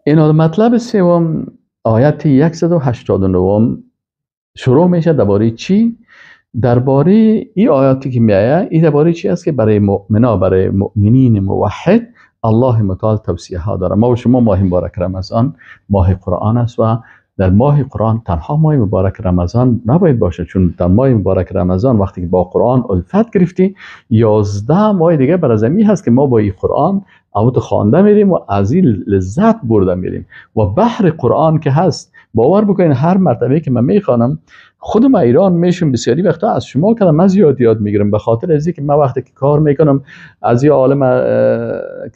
این مطلب سوم آیت 189 شروع میشه درباره چی؟ درباره این آیاتی که میآید، این درباره چی است که برای مؤمنا، برای مؤمنین موحد الله متعال توصیه ها داره. ما و شما ماه مبارک رمضان ماه قرآن است و در ماه قرآن تنها ماه مبارک رمضان نباید باشه، چون در ماه مبارک رمضان وقتی که با قرآن الفت گرفتی 11 ماه دیگه بر زمین هست که ما با این قرآن اوت خوانده میریم و از این لذت برده میریم. و بحر قرآن که هست، باور بکنین هر مرتبه که من میخوانم خودم ایران میشم، بسیاری وقتا از شما که من زیاد یاد میگیرم، به خاطر از اینکه من وقتی که کار میکنم از یه عالم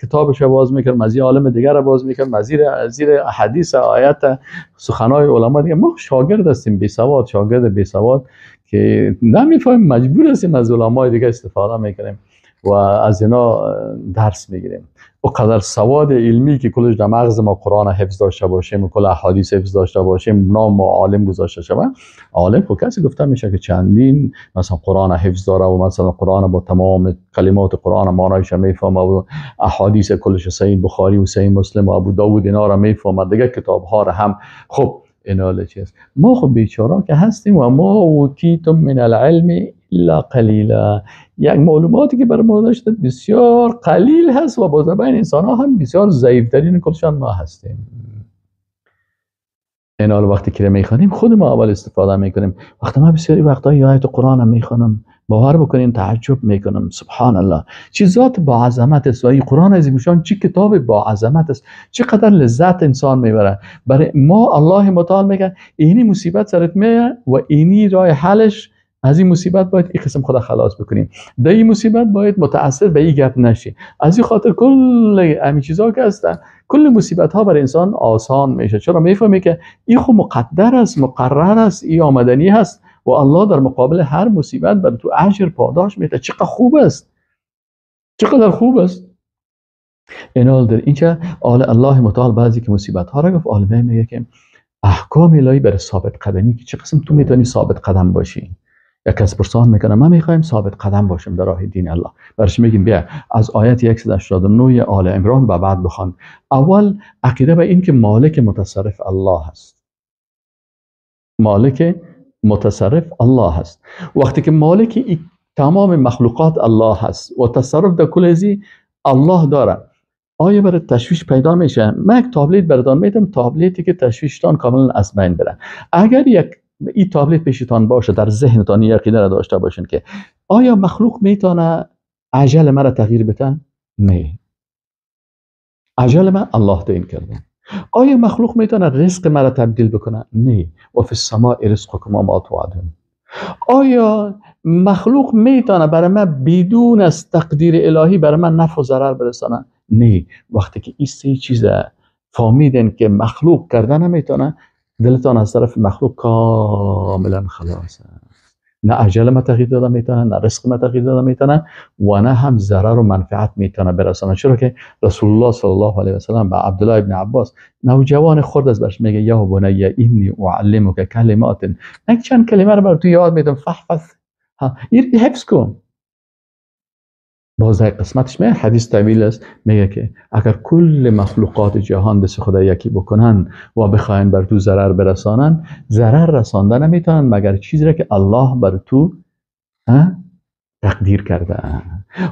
کتابش باز میکنم، از یه عالم دیگر رو باز میکنم، از زیر حدیث، آیت، سخنای علما دیگه. ما شاگرد هستیم بی سواد، شاگرد بی سواد که نمیفهمیم، مجبور هستیم از علمای دیگه استفاده میکنیم و از اینا درس میگیریم. و قدر سواد علمی که کلش در مغز ما قرآن حفظ داشته باشیم و کل احادیث حفظ داشته باشیم، نام عالم گذاشته شود. عالم خب کسی گفته میشه که چندین مثلا قرآن حفظ داره و مثلا قرآن با تمام کلمات قرآن معنایش میفهمه و احادیث کلش صحیح بخاری و صحیح مسلم و ابو داوود اینا را میفهمه، دیگه کتاب ها را هم. خب اینا چی است؟ ما خب بیچاره که هستیم و ما اوتیتم من العلم الا قلیلا، یک معلوماتی که برای ما داشته بسیار قلیل هست و با زبان انسان ها هم بسیار ضعیف ترین کلشان ما هستیم. این حال وقتی که میخوانیم خود ما اول استفاده میکنیم. وقتی ما بسیاری وقتا آیت قرآن هم میخوانم، باور بکنین تعجب میکنم، سبحان الله چه ذات با عظمت است و این قرآن عظیم شان چه کتاب با عظمت است، چقدر لذت انسان میبره. برای ما الله متعال میگه اینی مصیبت سرت میه و اینی راه حلش از این مصیبت باید این قسم خدا خلاص بکنیم، در این مصیبت باید متاثر به این گپ نشی. از این خاطر کل همین چیزا که هستن، کل مصیبت ها برای انسان آسان میشه. چرا؟ میفهمی که این خو مقدر است، مقرر است، این آمدنی هست و الله در مقابل هر مصیبت بر تو اجر پاداش میده. چقدر خوب است، چقدر خوب است. اینال در اینجا آل الله متعال بعضی که مصیبت ها را گفت، عالمه میگه که احکام الهی برای ثابت قدمی که چه قسم تو میتونی ثابت قدم باشی. یک کس پرسان میکنه ما میخوایم ثابت قدم باشیم در راه دین الله، برش میگیم بیا از آیت 189 آل عمران به بعد بخوان. اول عقیده به این که مالک متصرف الله هست، مالک متصرف الله هست. وقتی که مالک تمام مخلوقات الله هست و تصرف در کل ازی الله داره، آیا برای تشویش پیدا میشه؟ من یک تابلت براتون میدم، تابلتی که تشویشتان کاملا از بین بره. اگر یک این تابلت پیشتان باشه، در ذهنتان این عقیده را داشته باشین که آیا مخلوق میتونه عجل مرا تغییر بده؟ نه، عجل من الله تعیین کرده. آیا مخلوق میتونه رزق مرا تبدیل بکنه؟ نه، و فی السماء رزقکم و ما توعدون. آیا مخلوق میتونه برای من بدون از تقدیر الهی برای من نفع و ضرر برسانه؟ نه. وقتی که این سه چیز فهمیدن که مخلوق کردن نمیتونه، دلتان از طرف مخلوق کاملا خلاصه. نه عجله ما تغییر داده میتونه، نه رزق ما تغییر داده میتونه و نه هم ضرر و منفعت میتونه برسانه. چرا که رسول الله صلی الله علیه و سلم به عبدالله ابن عباس نوجوان خرد از برش میگه یا بنی انی اعلمک کلمات، یک چند کلمه رو بر تو یاد میدم، فحفظ ها، حفظ کن. باز در قسمتش میگه حدیث طویل است، میگه که اگر کل مخلوقات جهان دست خدا یکی بکنن و بخواین بر تو ضرر برسانن، ضرر رسانده نمیتونن مگر چیزی را که الله بر تو تقدیر کرده.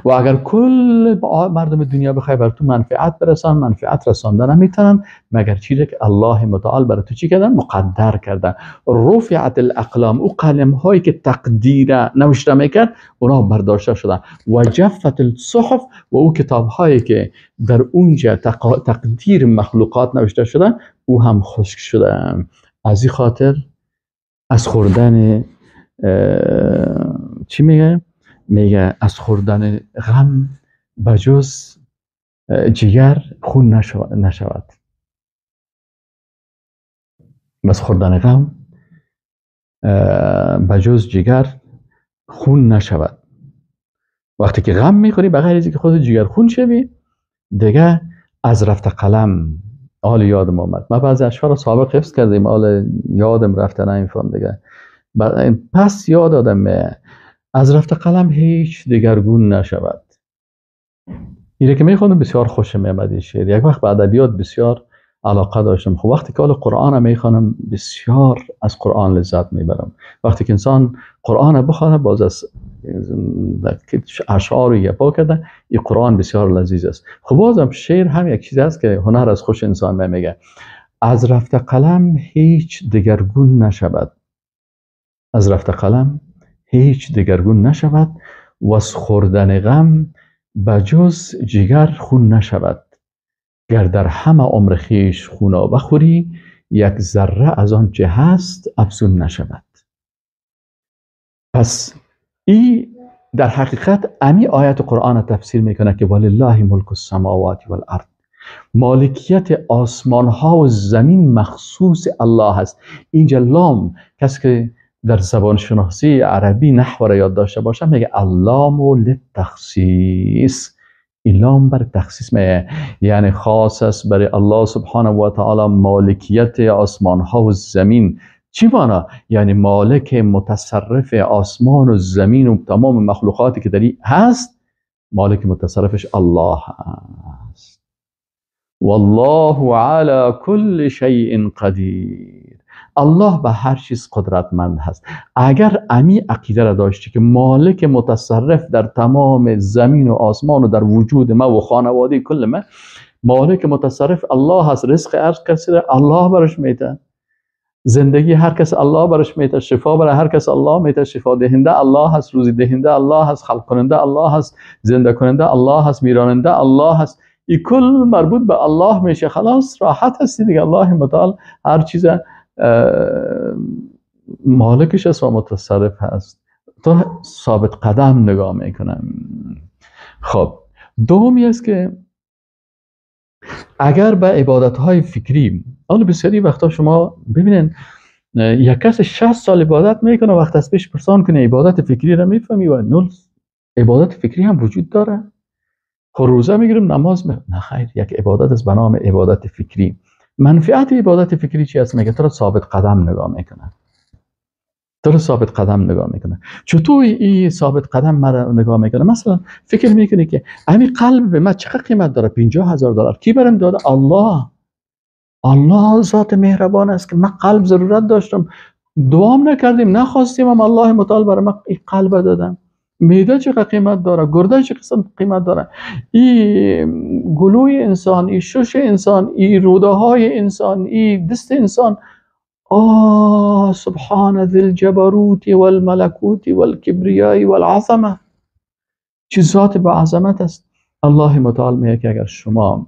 و اگر کل مردم دنیا بخوای بر تو منفعت برسان، منفعت رسانده نمیتونن مگر چیزی که الله متعال بر تو چی کردن؟ مقدر کردن. رفعت الاقلام، او قلم هایی که تقدیر نوشته میکرد اونا برداشته شدن. و جفت الصحف، و او کتاب هایی که در اونجا تقدیر مخلوقات نوشته شدن او هم خشک شدن. از این خاطر از خوردن چی میگه؟ میگه از خوردن غم بجز جگر خون نشود. بس خوردن غم بجز جگر خون نشود. وقتی که غم میخوری بغیر از اینکه خود جگر خون شوی دیگه از رفت قلم. حال یادم آمد، من بعضی اشعار سابق حفظ کردیم، حال یادم رفته نمیفهم دیگه. پس یاد آدم از رفت قلم هیچ دگرگون نشود. اینه که میخوندم بسیار خوشم میامد این شعر. یک وقت به ادبیات بسیار علاقه داشتم. خب وقتی که قرآن میخوانم بسیار از قرآن لذت میبرم. وقتی که انسان قرآن بخوانه باز از اشعار یپا کرده، این قرآن بسیار لذیذ است. خب بازم شعر هم یک چیز است که هنر از خوش انسان میگه. از رفت قلم هیچ دگرگون نشود، از رفت قلم هیچ دگرگون نشود، و از خوردن غم بجز جگر خون نشود. گر در همه عمر خویش خونابه خوری، یک ذره از آن چه هست افزون نشود. پس این در حقیقت امی آیت قرآن تفسیر میکنه که ولله ملک السماوات والارض، مالکیت آسمان ها و زمین مخصوص الله است. اینجا لام، کسی که در زبان شناسی عربی نحو را یاد داشته باشه میگه اللام للتخصیص. این لام بر تخصیص میه، یعنی خاص است برای الله سبحانه و تعالی مالکیت آسمان ها و زمین. چی مانا؟ یعنی مالک متصرف آسمان و زمین و تمام مخلوقاتی که در هست، مالک متصرفش الله است. والله علی کل شیء قدیر، الله به هر چیز قدرتمند هست. اگر امی عقیده را داشتی که مالک متصرف در تمام زمین و آسمان و در وجود ما و خانواده کل ما، مالک متصرف الله هست، رزق هر کسی را الله برش میده، زندگی هر کس الله برش میده، شفا برای هر کس الله میده، شفا دهنده الله هست، روزی دهنده الله هست، خلق کننده الله هست، زنده کننده الله هست، میراننده الله هست. این کل مربوط به الله میشه. خلاص راحت هستی دیگه. الله متعال هر چیز مالکش است و متصرف هست. تو ثابت قدم نگاه میکنم. خب دومی است که اگر به عبادت های فکری، حالا بسیاری وقتا شما ببینین یک کس 60 سال عبادت میکنه، وقت از پیش پرسان کنه عبادت فکری را میفهمی و نول عبادت فکری هم وجود داره. خب روزه میگیریم، نماز می... نه خیر، یک عبادت است به نام عبادت فکری. منفعت عبادت فکری چی است؟ میگه تو را ثابت قدم نگاه میکنه، تو را ثابت قدم نگاه میکنه. چطور این ثابت قدم مرا نگاه میکنه؟ مثلا فکر میکنه که همین قلب به من چقدر قیمت داره؟ 50,000 دلار. کی برم داده؟ الله. الله ذات مهربان است که من قلب ضرورت داشتم، دعام نکردیم، نخواستیم، هم الله متعال برای من این قلب دادم. معده چقدر قیمت داره، گرده چقدر قیمت داره، این گلوی انسان، این شش انسان، این روده های انسان، این دست انسان. آه سبحان ذی الجبروت والملکوت والکبریاء والعظمه، چه ذات با عظمت است. الله متعال میگه که اگر شما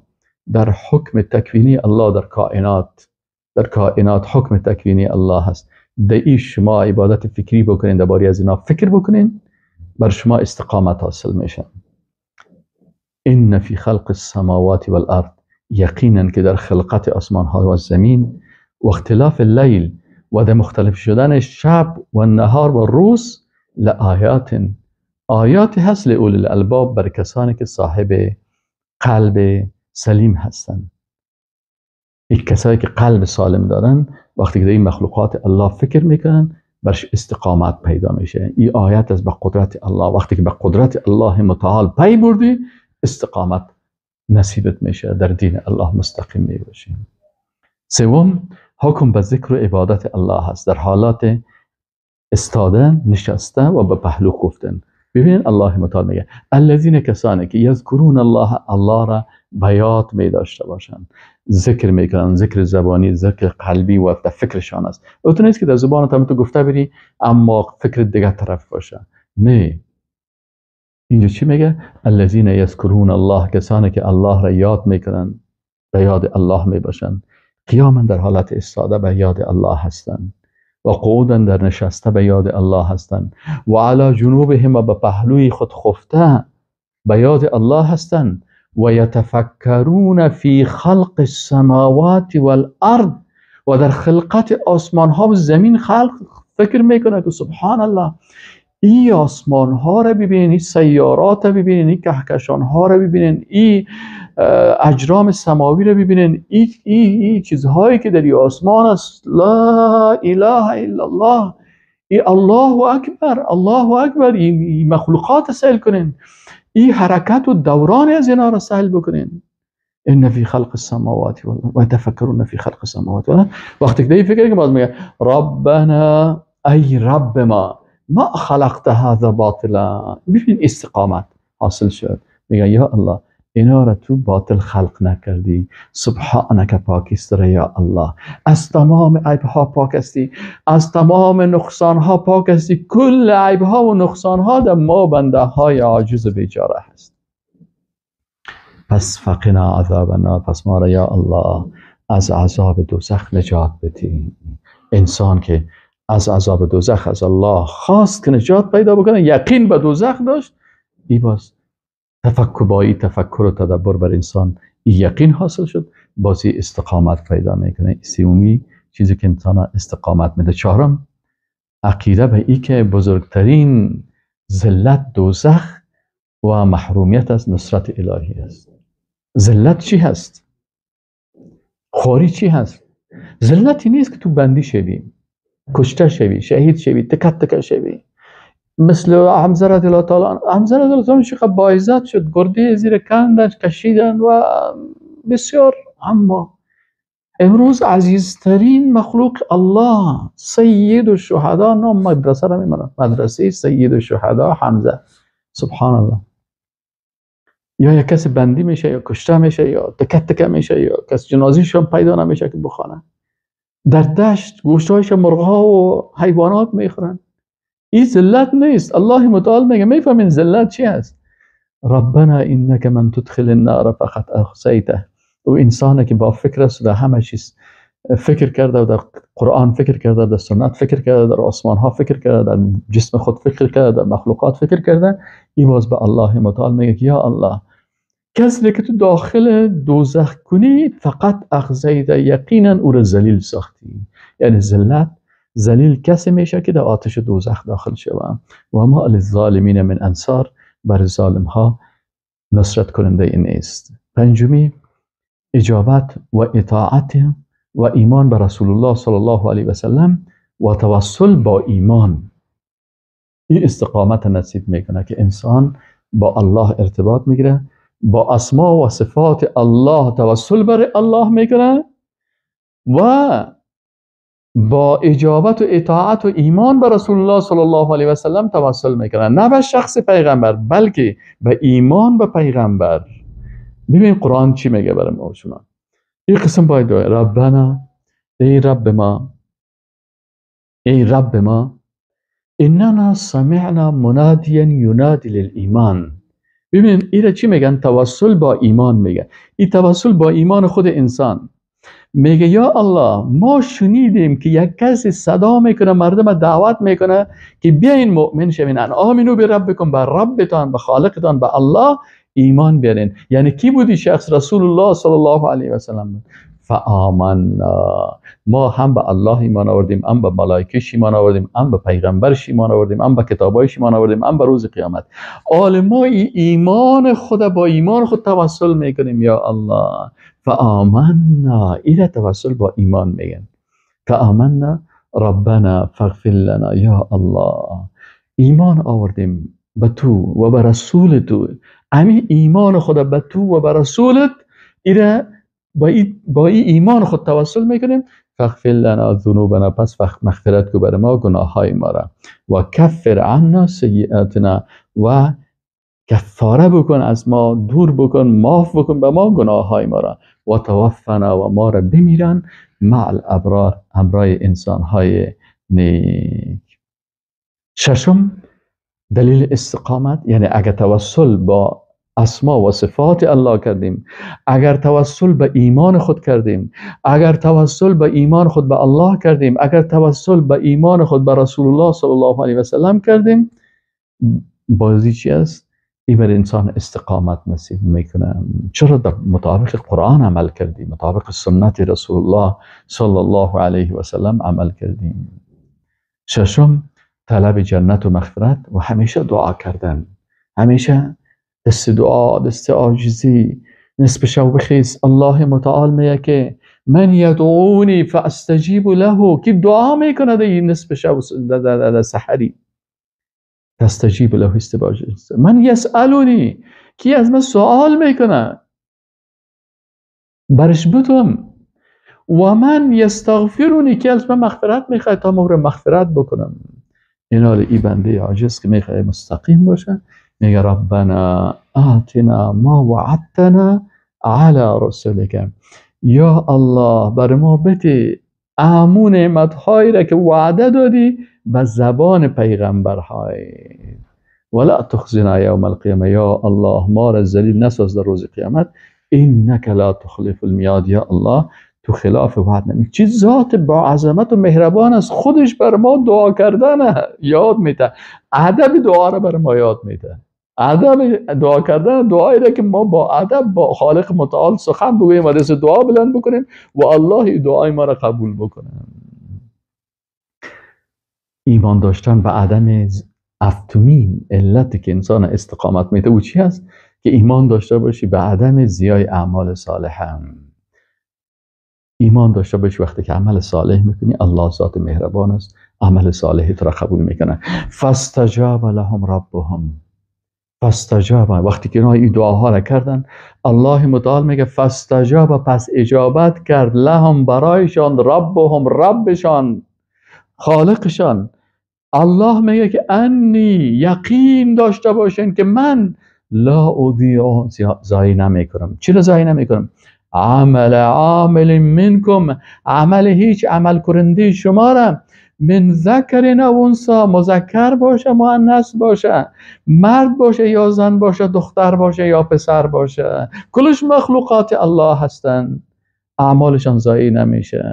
در حکم تکوینی الله در کائنات، در کائنات حکم تکوینی الله هست، در شما عبادت فکری بکنین، درباره از اینا فکر بکنین، بر شما استقامت حاصل میشه. ان فی خلق السماوات والارض، یقینا که در خلقت آسمان ها و زمین و اختلاف اللیل و در مختلف شدن شب و نهار و روز، لآیات، آیات هست لأولی الالباب، بر کسانی که صاحب قلب سلیم هستند. این کسایی که قلب سالم دارن وقتی که در این مخلوقات الله فکر میکنن برش استقامت پیدا میشه. این آیت از به قدرت الله، وقتی که به قدرت الله متعال پی بردی استقامت نصیبت میشه، در دین الله مستقیم میباشی. سوم، حکم به ذکر و عبادت الله هست در حالات استاده، نشسته و به پهلو خفتن. ببینید الله متعال میگه الذین، کسانی که یذکرون الله، الله را به یاد می داشته باشند، ذکر میکنن، ذکر زبانی، ذکر قلبی و فکرشان است. او تو نیست که در زبان تو گفته بری اما فکر دیگه طرف باشه. نه، اینجا چی میگه؟ الذین یذکرون الله، کسانی که الله را یاد میکنن، به یاد الله می باشند، قیاما در حالت استاده به یاد الله هستند، و قعودا در نشسته به یاد الله هستند، و علی جنوبهم و به پهلوی خود خفته به یاد الله هستند، و یتفکرون فی خلق السماوات والارض، و در خلقت آسمان ها و زمین خلق فکر میکنه که سبحان الله، ای آسمان ها را ببینین، ای سیارات را ببینین، ای کهکشان ها را ببینین، ای اجرام سماوی را ببینین، ای چیزهایی که در آسمان است، لا اله الا الله، ای الله اکبر، الله اکبر، ای مخلوقات سیل کنین، ای حرکت و دوران از اینا را سیل بکنین. ان فی خلق السماوات والارض و تفکرون فی خلق السماوات والارض. وقتی که فکر که باز میگه ربنا، ای رب ما، ما خلقت هذا باطلا. ببین استقامت حاصل شد. میگه یا الله اینا را تو باطل خلق نکردی، سبحانک پاکیست یا الله، از تمام عیب ها پاک هستی، از تمام نقصان ها پاک هستی، کل عیب ها و نقصان ها در ما بنده های عاجز و بیچاره هست. پس فقنا عذاب النار، پس ما را یا الله از عذاب دوزخ نجات بدی. انسان که از عذاب دوزخ از الله خواست که نجات پیدا بکنه، یقین به دوزخ داشت، ای باز تفکر با ای تفکر و تدبر بر انسان ای یقین حاصل شد، بازی استقامت پیدا میکنه. سومی چیزی که انسان استقامت میده. چهارم، عقیده به ای که بزرگترین ذلت دوزخ و محرومیت از نصرت الهی است. ذلت چی هست؟ خواری چی هست؟ ذلتی نیست که تو بندی شوی، کشته شوی، شهید شوی، تکت تکه شوی. مثل حمزه رضی الله تعالی عنه، حمزه رضی الله تعالی چقدر با عزت شد، گرده زیر کندش کشیدن و بسیار. اما امروز عزیزترین مخلوق الله، سید الشهدا، نام مدرسه را میمانند، مدرسه سید الشهدا حمزه. سبحان الله. یا یک کسی بندی میشه، یا کشته میشه، یا تکه تکه میشه، یا کس جنازیش هم پیدا نمیشه که بخوانه. در دشت گوشتهایش مرغها و حیوانات میخورن. این ذلت نیست. الله متعال میگه، میفهمین ذلت چی هست؟ ربنا انک من تدخل النار فقد اخزیته. او انسانه که با فکر است و در همه چیز فکر کرده و در قرآن فکر کرده، در سنت فکر کرده، در آسمان ها فکر کرده، در جسم خود فکر کرده، در مخلوقات فکر کرده، این باز به الله متعال میگه که یا الله کسی که تو داخل دوزخ کنی فقط اخزیته، یقینا او را ذلیل ساختی. یعنی ذلت ذلیل کسی میشه که در آتش دوزخ داخل شوه. و ما للظالمین من انصار، بر ظالم ها نصرت کننده این نیست. پنجمی، اجابت و اطاعت و ایمان به رسول الله صلی الله علیه و سلم و توسل با ایمان. این استقامت نصیب میکنه که انسان با الله ارتباط میگیره، با اسما و صفات الله توسل بر الله میکنه و با اجابت و اطاعت و ایمان به رسول الله صلی الله علیه و سلم توسل میکنه، نه به شخص پیغمبر بلکه به ایمان به پیغمبر. ببین قرآن چی میگه برای ما و شما. این قسم باید دعا، ربنا، ای رب ما، ای رب ما، اننا سمعنا منادیا ینادی للایمان. ببین اینا چی میگن؟ توسل با ایمان میگن. این توسل با ایمان خود انسان میگه یا الله ما شنیدیم که یک کسی صدا میکنه، مردم دعوت میکنه که بیاین مؤمن شوین، ان آمنو بربکم، به ربتان، به خالقتان، به الله ایمان بیارین. یعنی کی بودی شخص؟ رسول الله صلی الله علیه و سلم بود. فآمنا، ما هم به الله ایمان آوردیم، هم به ملائکه‌اش ایمان آوردیم، هم به پیغمبرش ایمان آوردیم، هم به کتابایش ایمان آوردیم، هم به روز قیامت. آل ما ایمان خود با ایمان خود توسل میکنیم یا الله. فآمنا، اینا توسل با ایمان میگن. فآمنا ربنا فاغفر لنا، یا الله ایمان آوردیم به تو و به رسول تو، امی ایمان خود به تو و به رسولت، اینا با این ایمان خود توسل میکنیم. فاغفر لنا ذنوبنا، پس مغفرت کو بر ما گناه های ما را، و کفر عنا سیئاتنا، و کفاره بکن از ما، دور بکن، معاف بکن به ما گناه های ما را، و توفنا، و ما را بمیرن مع الابرار، همراه انسان های نیک. ششم، دلیل استقامت، یعنی اگر توسل با اسما و صفات الله کردیم، اگر توسل به ایمان خود کردیم، اگر توسل به ایمان خود به الله کردیم، اگر توسل به ایمان خود به رسول الله صلی الله علیه و سلم کردیم، بازی چی است؟ این بر انسان استقامت نصیب میکنه. چرا؟ در مطابق قرآن عمل کردیم، مطابق سنت رسول الله صلی الله علیه و سلم عمل کردیم. ششم، طلب جنت و مغفرت و همیشه دعا کردن، همیشه دست دعا، دست عاجزی، نصف شب بخیز. الله متعال میگه که من یدعونی فاستجیب له، کی دعا میکنه در نصف شب در سحری، تستجیب له استجابه. من یسألونی، کی از من سوال میکنه، برش بتم. و من یستغفرونی، که از من مغفرت میخواد تا ما رو مغفرت بکنم. اینا ای بنده عاجز که میخواد مستقیم باشه، میگه ربنا آتنا ما وعدتنا علی رسولک، یا الله بر ما بده امون نعمتهایی را که وعده دادی به زبان پیغمبرهای. ولا تخزنا یوم القیامه، یا الله ما را ذلیل نساز در روز قیامت. انک لا تخلف المیعاد، یا الله تو خلاف وعده نمی. چی ذات با عظمت و مهربان است، خودش بر ما دعا کردن یاد میده، ادب دعا را بر ما یاد میده، ادب دعا کردن، دعایی را که ما با ادب با خالق متعال سخن بگوییم و دست دعا بلند بکنیم و الله دعای ما را قبول بکنه. ایمان داشتن به عدم هفتمین علتی که انسان استقامت میده او چی هست؟ که ایمان داشته باشی به عدم زیای اعمال صالح. هم ایمان داشته باشی وقتی که عمل صالح میکنی، الله ذات مهربان است، عمل صالح تو را قبول میکنه. فاستجاب لهم ربهم، فاستجاب، وقتی که اینا این دعاها را کردن، الله متعال میگه فاستجاب، پس اجابت کرد، لهم برایشان، ربهم ربشان، خالقشان. الله میگه که انی، یقین داشته باشین که من لا اضیع، ضایع نمیکنم. چرا ضایع نمیکنم؟ عمل عامل منکم، عمل هیچ عمل کننده شما را، من ذکر او انثی، مذکر باشه مؤنث باشه، مرد باشه یا زن باشه، دختر باشه یا پسر باشه، کلش مخلوقات الله هستند، اعمالشان ضایع نمیشه.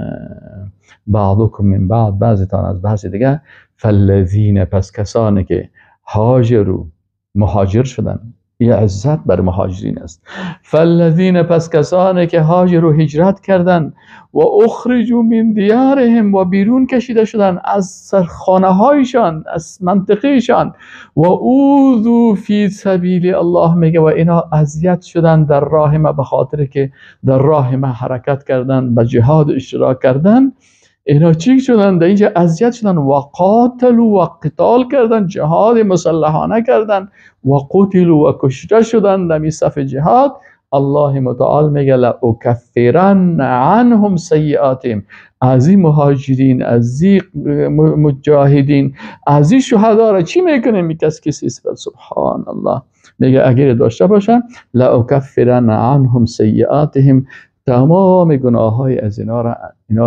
بعضکم من بعض، بعضیتان از بعضی دیگه. فالذین، پس کسانی که هاجروا، مهاجر شدن، یه عزت بر مهاجرین است. فالذین، پس کسانی که هاجروا، هجرت کردند، و اخرجوا من دیارهم، و بیرون کشیده شدن از سرخانه هایشان، از منطقهشان، و اوذوا فی سبیل الله، میگه و اینا اذیت شدن در راه ما، به خاطر که در راه ما حرکت کردن، به جهاد اشتراک کردن، اینا چی شدن؟ در اینجا اذیت شدن، و قاتلوا، و قتال کردن، جهاد مسلحانه کردن، و قتلوا، و کشته شدن در صف جهاد. الله متعال میگه لأکفرن عنهم سیئاتهم، از این مهاجرین، از این مجاهدین، از این شهدا را چی میکنه؟ کس کسی سبحان الله میگه اگر داشته باشن لأکفرن عنهم سیئاتهم، تمام گناه های از اینا را،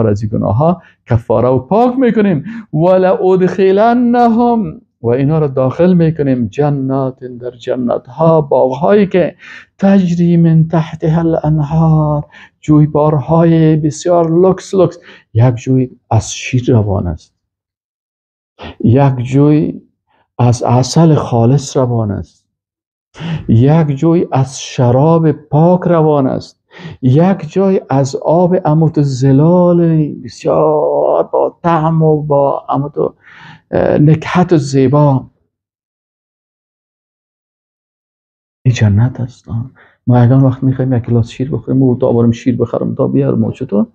از این گناه ها کفاره و پاک میکنیم، ولأدخلنهم، و اینا را داخل میکنیم، جنات، در جنت ها، باغ هایی که تجری من تحتها الانهار، جویبارهای بسیار لکس لکس، یک جوی از شیر روان است، یک جوی از عسل خالص روان است، یک جوی از شراب پاک روان است، یک جای از آب اموت زلال بسیار با طعم و با اموت و نکهت و زیبا. این جنت است. ما اگر وقت میخوایم یک گلاس شیر بخوریم و تا بریم شیر بخرم تا بیارم و چطور،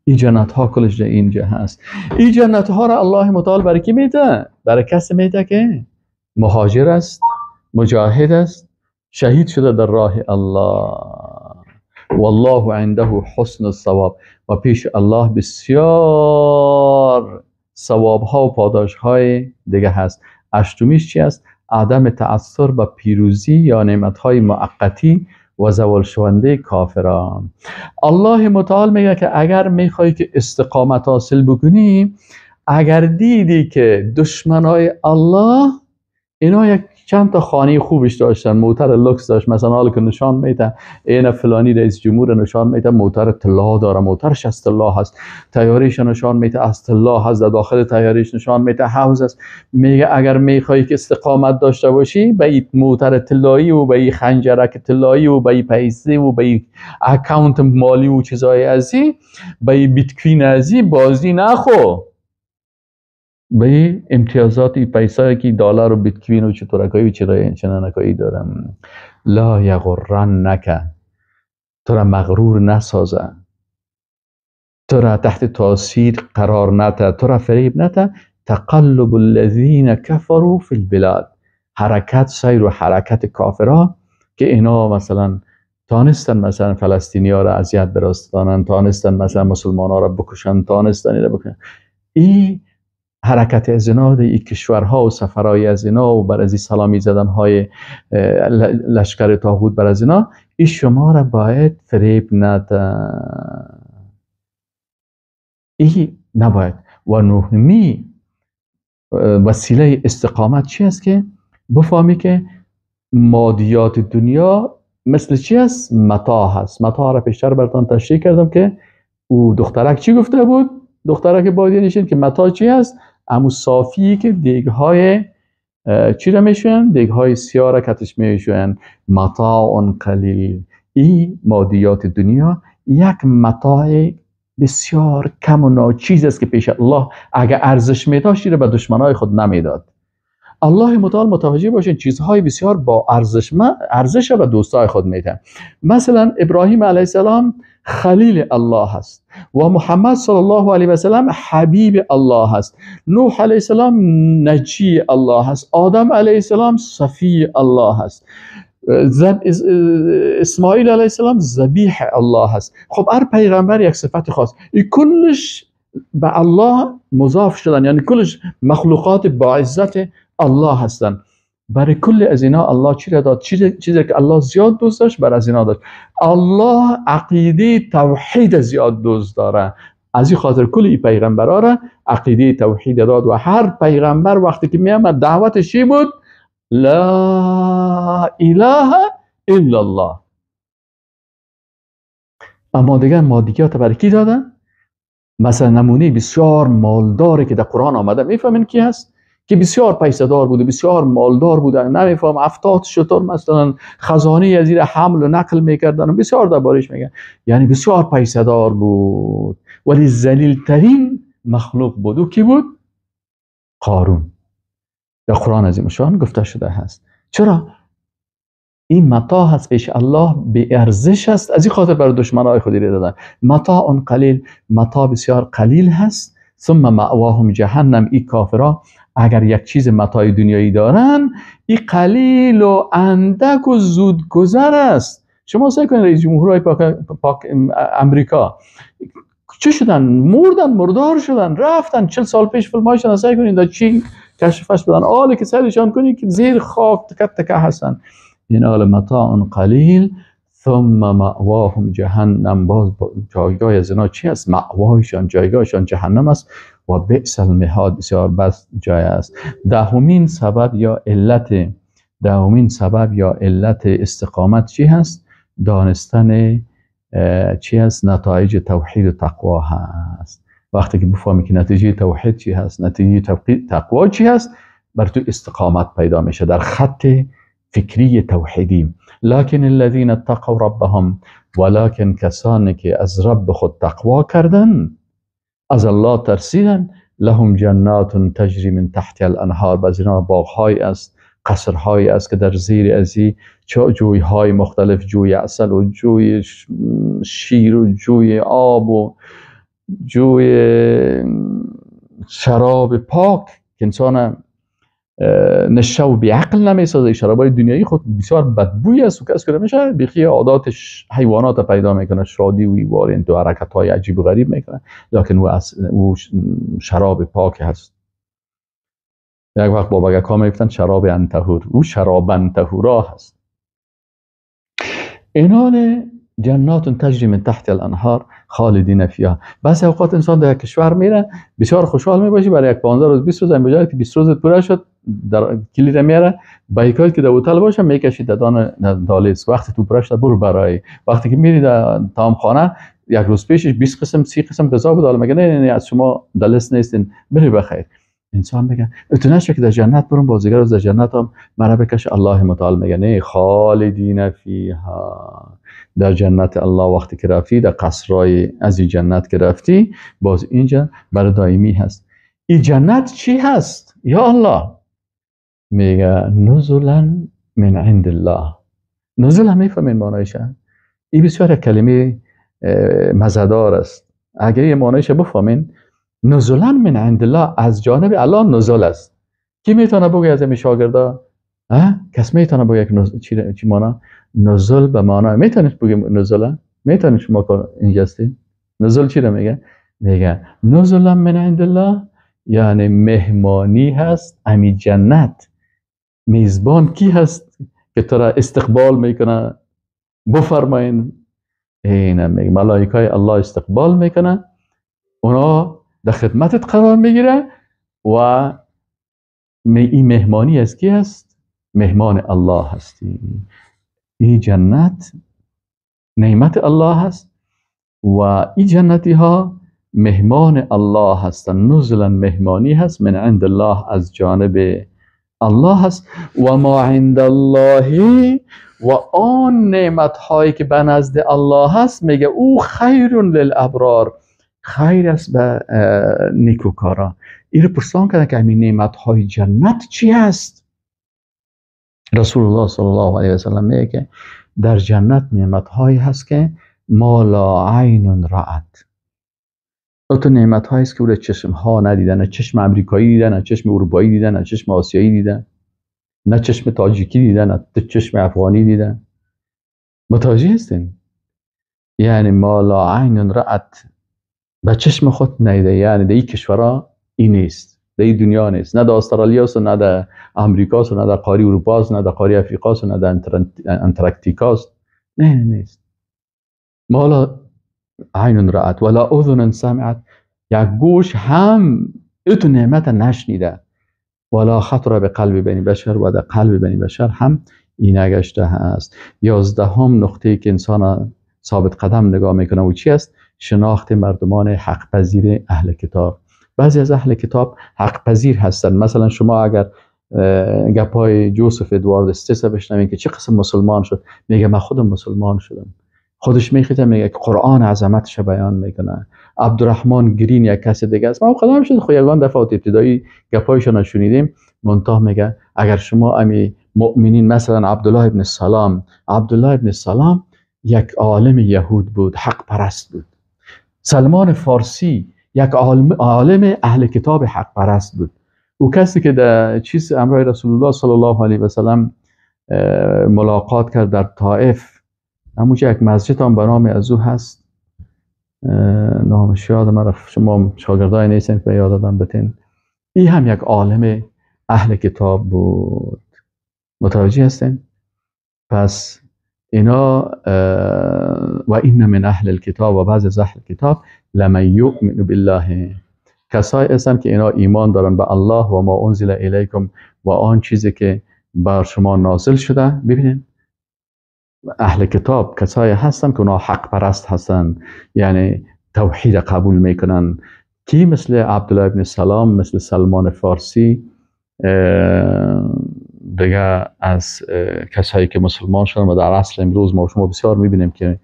این جنت ها کلش در اینجا هست. این جنت ها را الله متعال برای کی میده؟ برای کسی میده که مهاجر است، مجاهد است، شهید شده در راه الله. والله عنده حسن الثواب، و پیش الله بسیار ثواب ها و پاداش های دیگه هست. هشتمیش چی است؟ عدم تأثر به پیروزی یا نعمت های موقتی و زوال شونده کافران. الله متعال میگه که اگر میخوای که استقامت حاصل بکنی، اگر دیدی که دشمنای الله اینا یک چند تا خانه خوبش داشتن، موتر لوکس داشت، مثلا حالا که نشان میده اینا فلانی رئیس جمهور نشان میده موتر طلا داره، موترش از طلا هست، تیاریش نشان میده از طلا هست، در داخل تیاریش نشان میده حوض است. میگه اگر میخوای که استقامت داشته باشی، به این موتر طلایی و به این خنجرک طلایی و به این پیسه و به این account مالی و چیزای ازی، به این بیت کوین ازی بازی نخو، به امتیازات پیسه که دلار و بیت کوین و چطورکایی و چنانکایی دارم. لا یغرنک، تو را مغرور نسازه، تو را تحت تاثیر قرار نده، تو را فریب نده. تقلب الذین کفروا فی البلاد، حرکت، سیر و حرکت کافرها که اینا مثلا تانستن مثلا فلسطینی ها را اذیت برسانن، تانستن مثلا مسلمان ها را بکشن، تانستن اینا بکشن. این حرکت از اینا، این کشورها و سفرهای از اینا و بر از این سلامی زدن های لشکر طاغوت بر از اینا، این شما را باید فریب نده، این نباید. و نهمی وسیله استقامت چی است؟ که بفهمی که مادیات دنیا مثل چی است؟ متاع هست. متاع را پیشتر براتون تشریح کردم که او دخترک چی گفته بود؟ دخترک بادیه نشین که متاع چی است؟ امو صافی که دیگهای چی را میشوین؟ دیگهای سیاه را کتش میشوین. متاع قلیل. این مادیات دنیا یک متاع بسیار کم و ناچیز است که پیش الله اگر ارزش میداشت را به دشمنای خود نمیداد. الله متعال متوجه باشین چیزهای بسیار با ارزش به دوستای خود میده. مثلا ابراهیم علیه السلام خلیل الله است و محمد صلی الله علیه و سلم حبیب الله است، نوح علیه السلام نجی الله است، آدم علیه السلام صفی الله است، اسماعیل علیه السلام ذبیح الله است. خب هر پیغمبر یک صفت خاص، این کلش به الله مضاف شدن، یعنی کلش مخلوقات با عزت الله هستند. برای کل از اینا الله چی را داد؟ چیزی که الله زیاد دوست داشت بر از اینا داشت. الله عقیده توحید زیاد دوست داره، از این خاطر کل این پیغمبرا را عقیده توحید داد. و هر پیغمبر وقتی که میامد دعوتش چی بود؟ لا اله الا الله. اما دیگر مادیات برای کی دادن؟ مثلا نمونه بسیار مالداری که در قرآن آمده، میفهمین کی هست؟ که بسیار پیسه دار بوده، بسیار مالدار بوده، نمیفهم 70 شتر مثلا خزانه از زیر حمل و نقل میکردن و بسیار دربارش میگن، یعنی بسیار پیسه دار بود ولی ذلیل ترین مخلوق بود. او کی بود؟ قارون. در قرآن عظیم شان گفته شده هست. چرا؟ این متاع هست پیش الله به ارزش است، از این خاطر برای دشمنای خودی دادن. متاع قلیل، متاع بسیار قلیل هست. ثم مأواهم جهنم. ای کافرا اگر یک چیز متاع دنیایی دارن، این قلیل و اندک و زود گذر است. شما سعی کنید رئیس جمهورهای امریکا چه شدن؟ مردن، مردار شدن، رفتن. 40 سال پیش فیلم‌هایشان سعی کنید در چین کشفش بدن، آله که سرشان کنید که زیر خاک تکه تکه هستن. این آل متاع قلیل ثم مأواهم جهنم. باز جایگاه از اینا چی است؟ مأوایشان، جایگاهشان جهنم است. و بئس المهاد، بسیار بس جای است. دهمین سبب یا علت، دهمین سبب یا علت استقامت چی هست؟ دانستن چی هست؟ نتایج توحید و تقوا هست. وقتی که بفهمی که نتیجه توحید چی هست، نتیجه تقوا چی هست، بر تو استقامت پیدا میشه در خط فکری توحیدی. لكن الذين اتقوا ربهم، ولكن کسانی که از رب خود تقوا کردن، از الله ترسیدن، لهم جنات تجری من تحت الانهار. باز اینا باغ‌های است، قصرهایی است که در زیر ازی جوی‌های مختلف، جوی عسل و جوی شیر و جوی آب و جوی شراب پاک که انسان نشه و بیعقل نمیسازه. شرابای دنیایی خود بسیار بدبوی است و کس که میشه بیخی عادات حیوانات پیدا میکنه، شادی و وارین تو حرکت های عجیب و غریب میکنه، لکن او شراب پاک هست. یک وقت بابا گکا میگفتن شراب انتهور، او شراب انتهورا هست. اینان جنات تجری من تحت الانهار خالدین فیها. بعضی اوقات انسان در یک کشور میره بسیار خوشحال میباشی، برای یک 15 روز 20 روز، این که 20 روز پوره شد در کلید میاره بایکای که در هتل باشه میکشید در دان دالیس، وقتی تو پوره شد برو برای. وقتی که میری در تام خانه یک روز پیشش 20 قسم 30 قسم غذا بود، حالا میگه نه نه از شما دلس نیستین، بری بخیر. انسان میگه تو نشه که در جنت برم بازیگر روز در جنت هم مرا بکش. الله متعال میگه نه، خالدین فیها. در جنت الله وقتی که رفتی، در قصرای از این جنت که رفتی، باز اینجا برای دائمی هست. این جنت چی هست یا الله؟ میگه نزلا من عند الله. نزل هم میفهمین معنایشه؟ این بسیار کلمه مزدار است. اگر یه معنایش بفهمین، نزلا من عند الله، از جانب الله نزل است. کی میتونه بگه از این شاگردا؟ کس میتونه با یک چی مانا؟ نزل به معنا میتونید بگیم نزله؟ میتونید شما که اینجا هستین؟ نزل چی رو میگه؟ میگه نزلا من عند الله، یعنی مهمانی هست. امی جنت میزبان کی هست که تو را استقبال میکنه؟ بفرمایین. اینه میگه ملائکه های الله استقبال میکنه، اونا در خدمتت قرار میگیره و این مهمانی از کی هست؟ مهمان الله هستی. این جنت نعمت الله هست و این جنتی ها مهمان الله هستند. نزلا مهمانی هست، من عند الله از جانب الله هست. و ما عند الله، و آن نعمت هایی که به نزد الله هست، میگه او خیر للابرار، خیر است به نیکوکارا. این رو پرسان کردن که همین نعمت های جنت چی هست؟ رسول الله صلی الله علیه وسلم میگه که در جنت نعمت هایی هست که ما لا عین رأت، تو نعمت هایی است که او چشم ها ندیدن، نه چشم امریکایی دیدن، نه چشم اروپایی دیدن، نه چشم آسیایی دیدن، نه چشم تاجیکی دیدن، نه چشم افغانی دیدن. متوجه هستین؟ یعنی ما لا عین رأت، به چشم خود ندیده، یعنی در این کشورها این نیست، در این دنیا نیست، نه در استرالیا است، نه در امریکا است، نه در قاره اروپا است، نه در قاره افریقا است، نه در انتارکتیکا است، نه نیست. ما لا عین رأت ولا اذن سمعت، یک گوش هم اتو نعمت نشنیده، ولا خطر به قلب بنی بشر، و در قلب بنی بشر هم این نگشته هست. 11 نقطه که انسان ثابت قدم نگاه میکنه و چی است؟ شناخت مردمان حق پذیر اهل کتاب. بعضی از اهل کتاب حق پذیر هستند. مثلا شما اگر گپای جوزف ادوارد استس بشنوین که چه قسم مسلمان شد، میگه من خودم مسلمان شدم. خودش میخیته میگه که قرآن عظمتش بیان میکنه. عبدالرحمن گرین یک کس دیگه است، ما خودم شد خو یگان دفعات ابتدایی گپایشون رو شنیدیم. منتها میگه اگر شما امی مؤمنین، مثلا عبدالله ابن سلام، عبدالله ابن سلام یک عالم یهود بود، حق پرست بود. سلمان فارسی یک عالم اهل کتاب حق پرست بود. او کسی که در چیز امرای رسول الله صلی الله علیه و سلم ملاقات کرد در طائف، همونجا یک مسجد هم به نام از او هست، نامش یادم رفت، شما شاگردای نیستین که یاد دادم بتین. این هم یک عالم اهل کتاب بود. متوجه هستین؟ پس اینا و این من اهل الکتاب، و بعض از اهل کتاب لمن یؤمن بالله، کسایی هستن که اینا ایمان دارن به الله و ما انزل الیکم، و آن چیزی که بر شما نازل شده. ببینین اهل کتاب کسایی هستن که اونا حق پرست هستن، یعنی توحید قبول میکنن، کی مثل عبدالله ابن سلام، مثل سلمان فارسی، دیگه از کسایی که مسلمان شدن. و در اصل امروز ما شما بسیار میبینیم که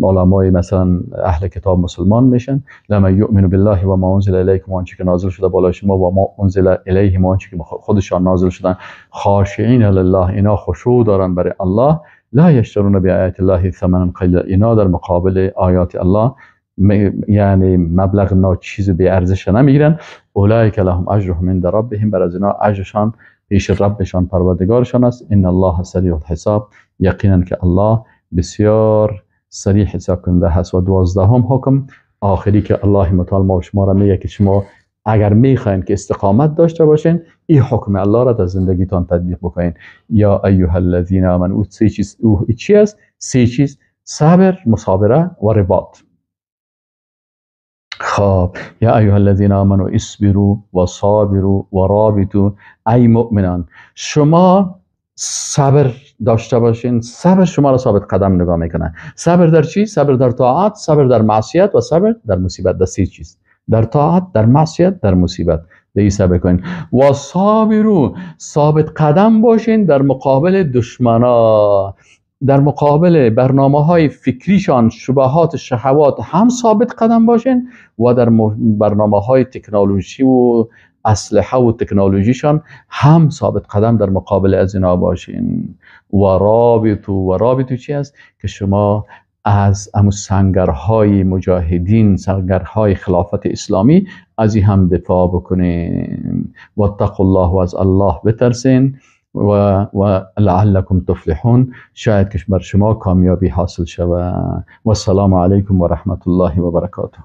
علمای مثلا اهل کتاب مسلمان میشن. لما یؤمن بالله و ما انزل الیکم، آنچه که نازل شده بالای شما، و ما انزل الیهم، آنچه که خودشان نازل شدن، خاشعین لله، اینا خشوع دارن برای الله، لا یشترون بآیات الله ثمنا قلیلا، اینا در مقابل آیات الله یعنی مبلغ ناچیز و بی ارزش نمیگیرن. اولئک لهم اجرهم عند ربهم، بر از اینا اجرشان پیش ربشان پروردگارشان است. ان الله سریع الحساب، یقینا که الله بسیار سریع حساب کننده هست. و 12 حکم آخری که الله متعال ما و شما را میگه که شما اگر میخواین که استقامت داشته باشین، این حکم الله را در زندگیتان تطبیق بکنین. یا ایها الذین آمنوا، سه چیز، او چی است؟ سه چیز: صبر، مصابره و رباط. خب یا ایها الذین آمنوا اصبروا و صابروا و رابطوا، ای مؤمنان شما صبر داشته باشین. صبر شما را ثابت قدم نگاه میکنه. صبر در چی؟ صبر در طاعت، صبر در معصیت و صبر در مصیبت. در سه چیز: در طاعت، در معصیت، در مصیبت. دیگه صبر کنین. و صابرو، ثابت قدم باشین در مقابل دشمنا، در مقابل برنامه های فکریشان، شبهات، شهوات هم ثابت قدم باشین، و در برنامه های تکنولوژی و اسلحه و تکنولوژیشان هم ثابت قدم در مقابل از اینا باشین. و رابطو، و رابطو چی است؟ که شما از امو سنگرهای مجاهدین، سنگرهای خلافت اسلامی از این هم دفاع بکنین. و اتقوا الله، و از الله بترسین. و لعلکم تفلحون، شاید که بر شما کامیابی حاصل شود. و السلام علیکم و رحمت الله و برکاته.